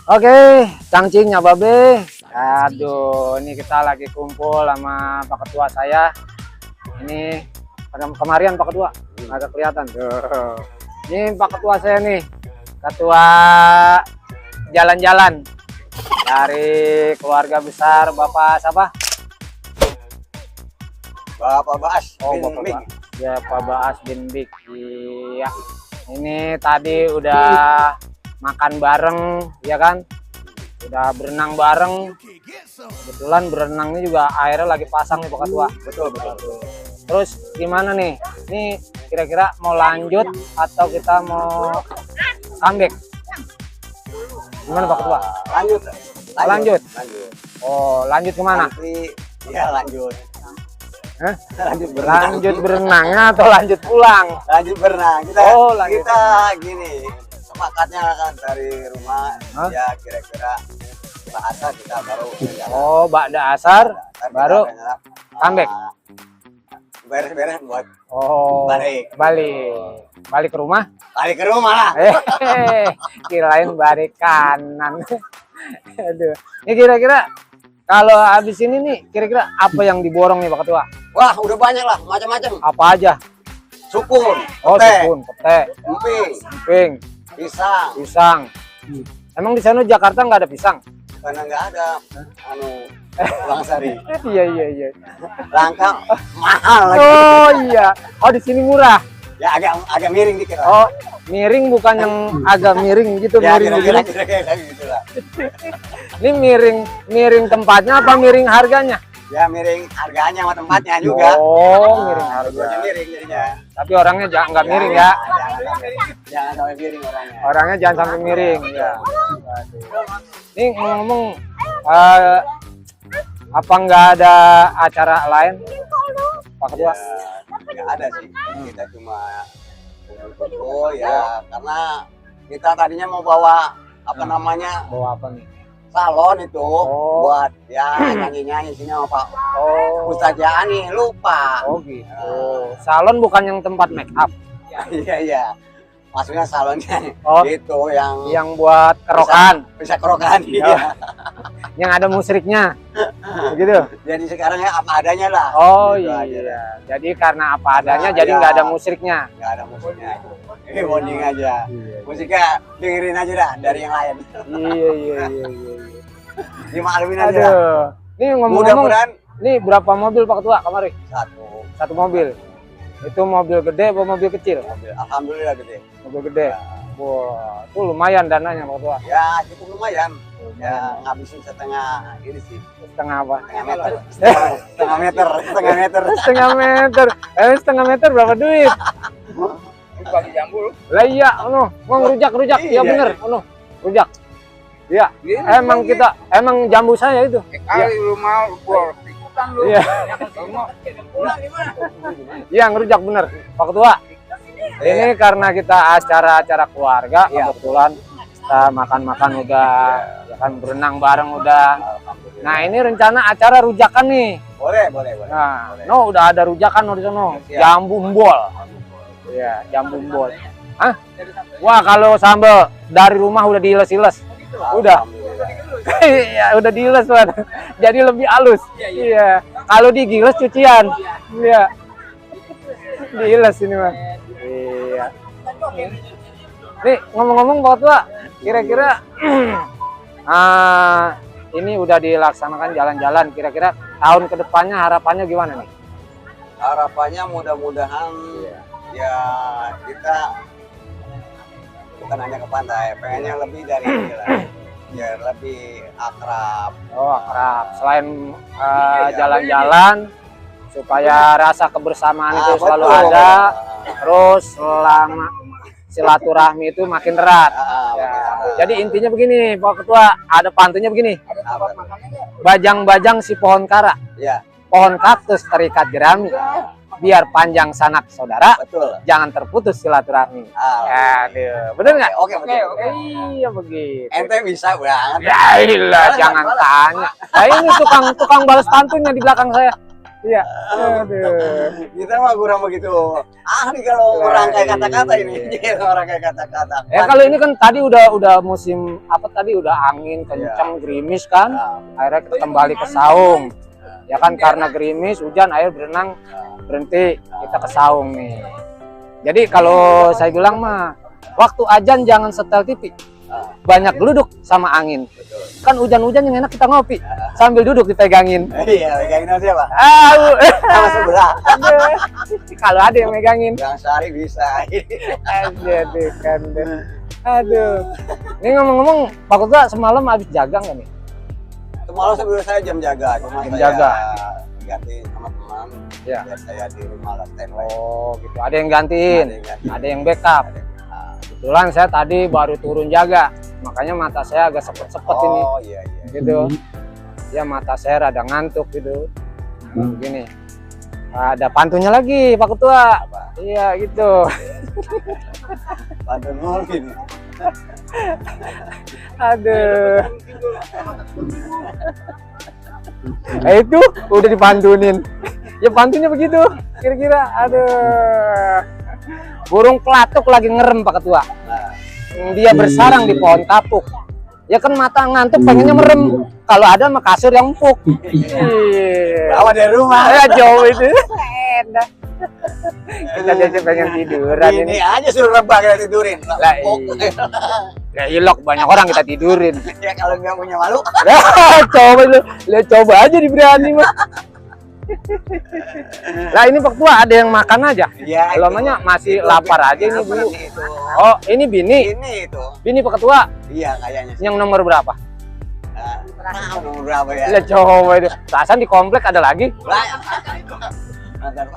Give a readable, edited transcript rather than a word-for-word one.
Oke, cangcingnya babe. Aduh, ini kita lagi kumpul sama Pak Ketua saya. Ini kemarin Pak Ketua, agak kelihatan. Tuh. Ini Pak Ketua saya nih, Ketua jalan-jalan dari keluarga besar Bapak siapa? Bapak Baas. Oh, Bapak Baas. Ya, Pak Baas bin Bik. Iya. Ini tadi udah makan bareng, ya kan? Udah berenang bareng. Kebetulan berenangnya juga airnya lagi pasang nih Pak Ketua. Betul, betul. Terus gimana nih? Ini kira-kira mau lanjut atau kita mau comeback? Gimana Pak Ketua? Lanjut. Lanjut. Lanjut. Oh, lanjut kemana? Nanti ya lanjut. Hah? Lanjut berenang. Lanjut berenangnya atau lanjut pulang? Lanjut berenang. Kita gini. Sepakatnya kan dari rumah. Hah? Ya kira-kira bahasa kita baru jalan. Oh, ba'da asar baru comeback. Beres-beres buat balik ke rumah. balik ke rumah lah. Kirain balik kanan. Aduh. Ini kira-kira kalau habis ini nih, kira-kira apa yang diborong nih Pak Ketua? Wah, udah banyak lah, macam-macam. Apa aja? Sukun, Oh, pete, sukun, pete, emping, emping, pisang. pisang. Emang di sana Jakarta nggak ada pisang? Karena nggak ada Bang Sari. Iya. Langka mahal lagi. Oh iya. Oh di sini murah. Ya agak miring dikit lah. Oh miring, bukan yang agak miring gitu, Ya miring kira-kira begini. gitu lah. Ini miring tempatnya apa miring harganya? Ya miring harganya sama tempatnya juga. Oh miring harga. Dua-duanya miring jadinya. Tapi orangnya jangan nggak miring ya. Jangan sampai miring orangnya. Orangnya jangan sampai miring. Ya. Ini ngomong-ngomong, apa nggak ada acara lain, Pak Ketua? Ya, nggak ada sih. Kita cuma kumpul ya karena kita tadinya mau bawa apa namanya Bawa apa nih? salon itu buat Oh. ya nyanyi-nyanyi sini sama Pak Oh. Ustadz Jani lupa. Oh gitu. Salon bukan yang tempat make up, Iya. Maksudnya salonnya Oh. itu yang yang buat kerokan, bisa kerokan iya. yang ada musiknya, gitu. Jadi sekarang ya apa adanya lah. Oh Gitu iya. aja. Jadi karena apa adanya, Nah, jadi iya. nggak ada musiknya. Nggak ada musiknya. Bonding aja. Iya. Musiknya dengerin aja dah dari yang lain. Iya. Dimaklumin aja. Aduh. Ini ngomong-ngomong, Mudah-mudahan ini berapa mobil Pak Ketua kemarin? satu Mobil. Itu mobil gede apa mobil kecil? mobil. Alhamdulillah gede. Mobil gede. Wah, itu lumayan dananya Pak Ketua. Ya cukup lumayan. Ya ngabisin setengah ini sih. Setengah apa? Setengah meter. Setengah meter. Setengah meter. Setengah meter berapa duit? Bagi jambu. Lah iya, mau rujak. Iya Iya, bener, rujak. Iya. Emang jambu saya itu. Kali lu mau gua ikutan lu. Iya. Iya, ngerujak bener. Pak Ketua. Ini karena kita acara keluarga, Iya. kebetulan kita makan-makan udah, ya kan berenang bareng udah. Nah, ini rencana acara rujakan nih. Boleh. Nah, udah ada rujakan di sono. Siap. Jambu mbol. Iya, jambu mbol. Hah? Wah, kalau sambal dari rumah udah diiles-iles. Udah. Iya, udah diiles tuh. Jadi lebih halus. Iya. Kalau digiles cucian. Iya. Diiles ini mah. Iya. Nih, ngomong-ngomong Pak Ketua, kira-kira ini udah dilaksanakan jalan-jalan, kira-kira tahun kedepannya harapannya gimana nih? Harapannya mudah-mudahan ya kita bukan hanya ke pantai, pengennya lebih dari ini lah. Ya lebih akrab. Oh, akrab. Selain jalan-jalan, supaya rasa kebersamaan itu selalu betul. ada, terus selama silaturahmi itu makin erat. Ya. Jadi intinya begini, Pak Ketua, ada pantunnya begini. Bajang-bajang si pohon kara, Ya, pohon kaktus terikat jerami. Biar panjang sanak saudara, betul. jangan terputus silaturahmi. Aduh, bener nggak? Oke. Iya begitu. Ente bisa banget. Ya ilah, jangan tanya. Nah, ini tukang balas pantunnya di belakang saya. Iya. Aduh. Kita mah kurang begitu ahli kalau merangkai kata-kata ini. Merangkai kata-kata. Ya kalau ini kan tadi udah musim apa tadi udah angin kencang gerimis kan. Akhirnya kita kembali ke saung. Ya kan karena gerimis, hujan, air berenang berhenti, kita ke saung nih. Jadi kalau saya bilang mah waktu azan jangan setel TV. Banyak duduk sama angin. Kan hujan-hujan yang enak kita ngopi sambil duduk dipegangin. Iya, pegangin sama siapa? Sama sebelah. Kalau ada yang megangin. Yang sehari bisa. Aduh, kan. Aduh. Ini ngomong-ngomong, Pak Ketua semalam habis jaga nggak nih? Semalam sebelum saya jam jaga, cuma Jam saya jaga. ganti sama teman. Ya. Biar saya di rumah lah standby. Oh, gitu. Ada yang gantiin, ganti. ada yang backup. Kebetulan saya tadi baru turun jaga, makanya mata saya agak sepet-sepet ini. Oh iya. Gitu. Ya mata saya rada ngantuk gitu. Begini. Ada pantunnya lagi, Pak Ketua. Iya, gitu. Pantun mungkin. Aduh. Itu udah dipantunin. Ya pantunnya begitu, kira-kira. Aduh. Burung pelatuk lagi ngerem, Pak Ketua. Dia bersarang di pohon kapuk. Ya kan mata ngantuk pengennya merem. Kalau ada mah kasur yang empuk. Bawa dari rumah. Ya jauh itu. Enak. Kita jadi pengen tiduran Ini aja suruh rebah kita tidurin. Lah, ya ilok banyak orang kita tidurin. Ya kalau nggak punya malu. Coba lu, lihat coba aja di berani mah. Lah ini Pak Tua ada yang makan aja. Ya, Lamanya masih lapar aja ini dulu. Itu. Oh ini bini. Ini itu. Bini Pak Ketua. Iya kayaknya. Yang nomor berapa? Nomor berapa ya? Lihat coba itu. Perasaan di komplek ada lagi. Banyak.